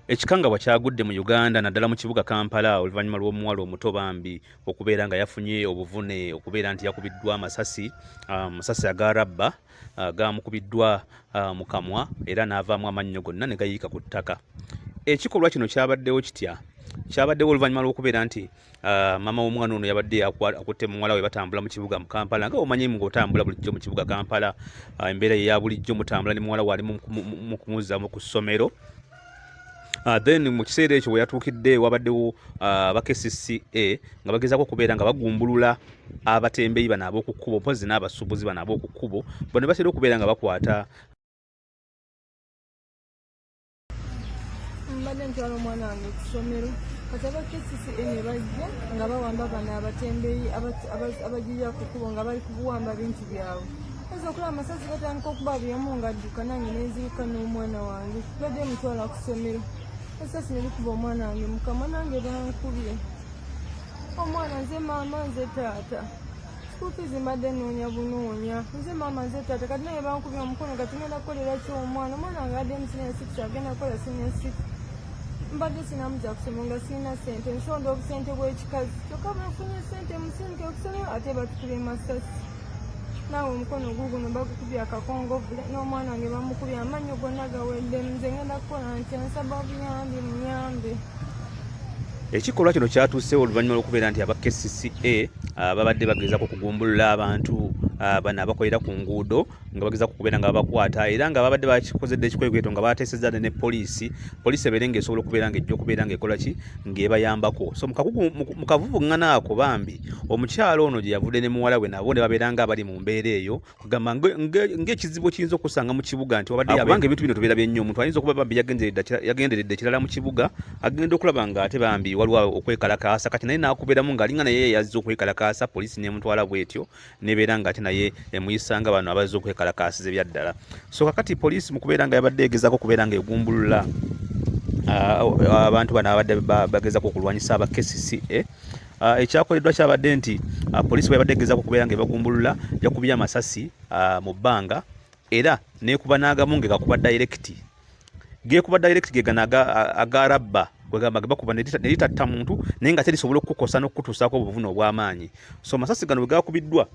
Ekikangabwa kyagudde mu Uganda naddala mu kibuga Kampala oluvannyuma lw'omuwala omuto bambi okubeera nga yafunye obuvune okubeera nti yakubiddwa amasasi, amasasi aga rabba gaamukubiddwa mu kamwa era n'avaamu amannyo gonna ne gayiika ku ttaka. Ekikolwa kino kyabaddewo kitya? Kyabaddewo oluvannyuma lw'okubeera nti maama w'omwana ono yabadde akutte muwala we batambula mu kibuga mu Kampala nga omanyi ng'otambula bulijjo mu kibuga Kampala, embeera ye ya bulijjo mutambula ne muwala we ali mu kumuzza ku ssomero. Then mu kiseera ekyo we yatuukidde wabaddewo aba KCCA nga bagezaako okubeera nga bagumbulula abatembeeyi bano ab'oku kkubo mpozzi n'abasuubuzi bano ab'oku kkubo bano batera okubeera nga bakwata. Mbadde ntwala omwana wange ku ssomero kati aba KCCA ne bajja nga bawamba bano abatembeeyi abagirira ku kkubo nga bali kubuwamba bintu byabwe. Oyinza okulaba amasasi gatandika okuba buli omu ng'adduka nange ne nziruka n'omwana wange. Mbadde mutwala ku ssomero. Essasi ne likuba omwana wange mu kamwa nange bankubye. Omwana nze maama nze taata. School fees mbadde nnoonya bunoonya. Nze maama nze taata kati naye bankubye omukono kati ngenda kukolera ki omwana? Omwana wange adde mu senior six agenda kukola senior six. Mbadde sinamuza kusoma nga sirina ssente nsonda obusente bw'ekikazi kyokka bwe nfunye ssente musindike ku ssomero ate batukubye masasi. Naawe omukono guuguno bagukubye akakongovule n'omwana wange bamukubye amannyo gonna gawedde nze ngenda kukola ntya nsaba buyambi munyambe. Ekikolwa kino kyatuusewo oluvannyuma lw'okubeera nti aba KCCA babadde bagezaako okugumbulula abantu bano abakolera ku nguudo nga bagezaako okubeera nga babakwata era nga babadde bakikozedde ekikwekweto nga bateesezza ne poliisi, poliisi ebeere ng'esobola okubeera ng'ejja okubeera ng'ekola ki ng'ebayambako. So mu kavuvuŋŋano ako bambi omukyala ono gye yavudde ne muwala we nabo ne babeera nga abali mu mbeera eyo kugamba ng'ekizibu ekiyinza okusanga mu kibuga nti wabadde kubanga ebintu bino tubirabye nnyo omuntu ayinza okuba bambi yagenderedde ekirala mu kibuga agenda okulaba ng'ate bambi waliwo okwekalakaasa kati naye n'akubeeramu ng'alinga naye yazze okwekalakaasa poliisi n'emutwala bw'etyo nebeera nga ate naye emuyisa nga bano abazze okwekalakaasiza ebyaddala. So kakati poliisi mu kubeera nga yabadde egezaako okubeera nga egumbulula abantu bano abadde bagezaako okulwanyisa aba KCCA, ekyakoleddwa kyabadde nti poliisi bwe yabadde egezaako okubeera nga ebagumbulula yakubye amasasi mu bbanga era nekuba n'agamu nga gakuba dayirekiti gekuba direct ge gano aga rabba kwegamba ge bakuba ne litatta muntu naye nga terisobola okukukosa n'okukutuusaako obuvune obw'amaanyi. So amasasi gano bwe gakubiddwa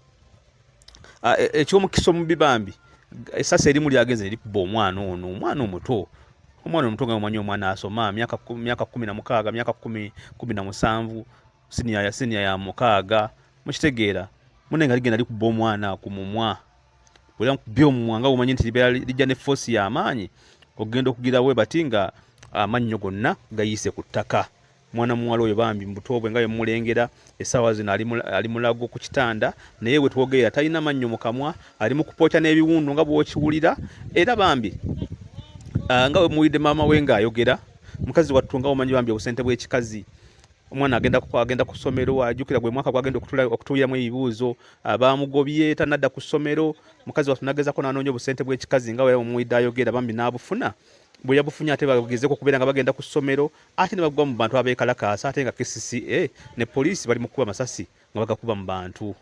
eky'omukisa omubi bambi essasi erimu lyagenze ne likuba omwana ono, omwana omuto, omwana omuto nga omanyi omwana asoma myaka 16, myaka 17, siniya ya 6, mukitegeera mune nga ligenda likuba omwana ku mumwa. Bwe lyamukubye omumwa nga bw'omanyi nti libeera lijja ne foosi y'amaanyi okugenda okugira bwe bati nga amannyo gonna gayiise ku ttaka. Mwana muwala oyo bambi mu buto bwe nga bwe mumulengera essaawa zino ali mulago ku kitanda naye we twogerera talina mannyo mu kamwa, ali mu kupookya n'ebiwundu nga bw'okiwulira era bambi nga bwe muwulidde maama we ng'ayogera mukazi wattu nga bw'omanyi bambi obusente bw'ekikazi omwana agenda ku ssomero ajjukira gwe mwaka gwagenda okutuuliramu ebibuuzo baamugobye tanadda ku ssomero mukazi wattu nagezako n'anoonya obusente bw'ekikazi nga bwe omuwulidde ayogera bambi n'abufuna bwe yabufunye ate bagezeko okubeera nga bagenda ku ssomero ate ne bagwa mu bantu abeekalakaasa ate nga KCCA ne poliisi bali mu kukuba masasi nga bagakuba mu bantu.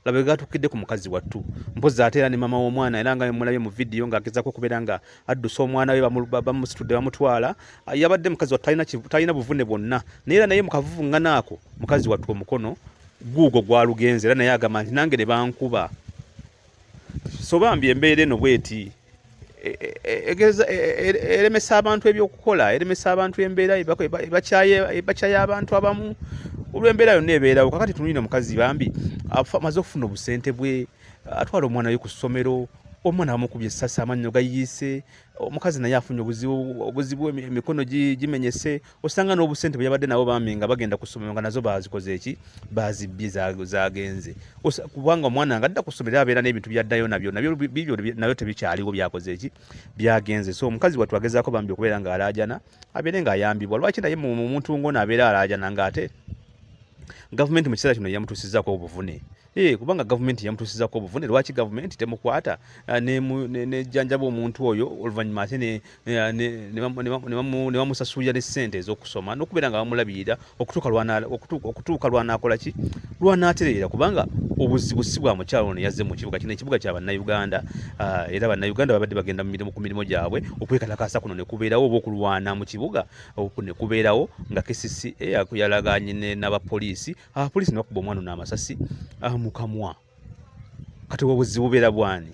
Laba bwe gatuukidde ku mukazi wattu. Mpozzi ate era ne maama w'omwana era nga mulabye mu vidiyo ng'agezaako okubeera nga addusa omwana we bamusitudde bamutwala. Yabadde mukazi wattu talina buvune bwonna naye era naye mu kavuvuŋŋano ako mukazi wattu omukono guugwo gwalugenze era naye agamba nti nange ne bankuba. So bambi embeera eno bw'eti eremesa abantu ebyokukola, eremesa abantu embeera ebakyaye abantu abamu olw'embeera yonna ebeerawo. Kakati tunulira mukazi bambi amaze okufuna obusente bwe atwala omwana we ku ssomero, omwana bamukubye essasi amannyo gayiise, omukazi naye afunye obuzibu emikono gimenyese, osanga n'obusente bwe yabadde nabo bambi nga bagenda ku ssomero nga nazo baazikoze ki baazibbye zaagenze. Kubanga omwana nga adda ku ssomero abeera n'ebintu by'addayo nabyo, nabyo bibyo nabyo tebikyaliwo byakoze ki byagenze. So omukazi wattu agezaako bambi okubeera ng'alaajana abeere ng'ayambibwa. Lwaki naye mu muntu ng'ono abeera alaajana ng'ate gavumenti mu kiseera kino yamutuusizzaako obuvune. Kubanga gavumenti yamutuusizako obuvune, lwaki gavumenti temukwata nejjanjaba omuntu oyo, oluvannyuma ate ne bamusasulira ne ssente ez'okusoma n'okubeera nga bamulabirira okutuuka lw'anaakola ki, lw'anaatereera? Kubanga obuzibu si bwa mukyalo ono yazze mu kibuga kino, ekibuga kya Bannayuganda, era Bannayuganda babadde bagenda ku mirimu gyabwe. Okwekalakaasa kuno ne kubeerawo oba okulwana mu kibuga ne kubeerawo nga KCCA yalagaanye n'abapoliisi, abapoliisi ne bakuba omwana ono amasasi mu kamwa. Kati obuzibu bubeera bwani?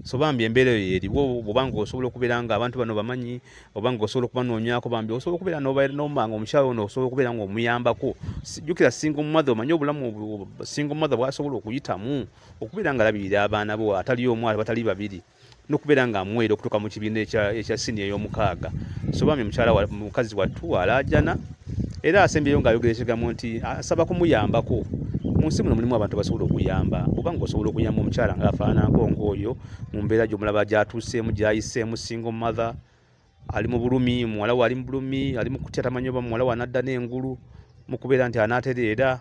So bambi embeera eyo eriwo. Bwobanga osobola okubeera nga abantu bano bamanyi, oba nga osobola okubanoonyaako, bambi osobola okubeera nomba nga omukyalo ono osobola okubeera nga omuyambako. Jjukira single mother, omanyi obulamu single mother bwasobola okuyitamu okubeera nga alabirira abaana bo atali omu, batali babiri, n'okubeera nga amuweera okutuuka mu kibiina ekya siniya ey'omukaaga. So bambi mukyala, mukazi wattu alaajana, era asembyeyo ng'ayogera ekigambo nti asaba kumuyambako. Mu nsi muno mulimu abantu abasobola okuyamba. Oba ng'osobola okuyamba omukyala ng'afaananako ng'oyo mu mbeera gy'omulaba gy'atuuseemu, gy'ayiseemu, single mother ali mu bulumi, muwala we ali mu bulumi, ali mu kutya, tamanyi oba muwala we anadda n'engulu mu kubeera nti anaatereera,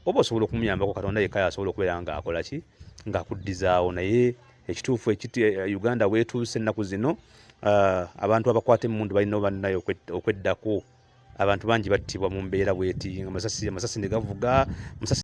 oba osobola okumuyambako, Katonda yekka yasobola okubeera ng'akola ki, ng'akuddizaawo. Naye ekituufu ekiti, Uganda weetuuse ennaku zino, abantu abakwata emmundu balina bannaye okweddako. Abantu bangi battibwa mu mbeera bweti, amasasi ne gavuga amasasi.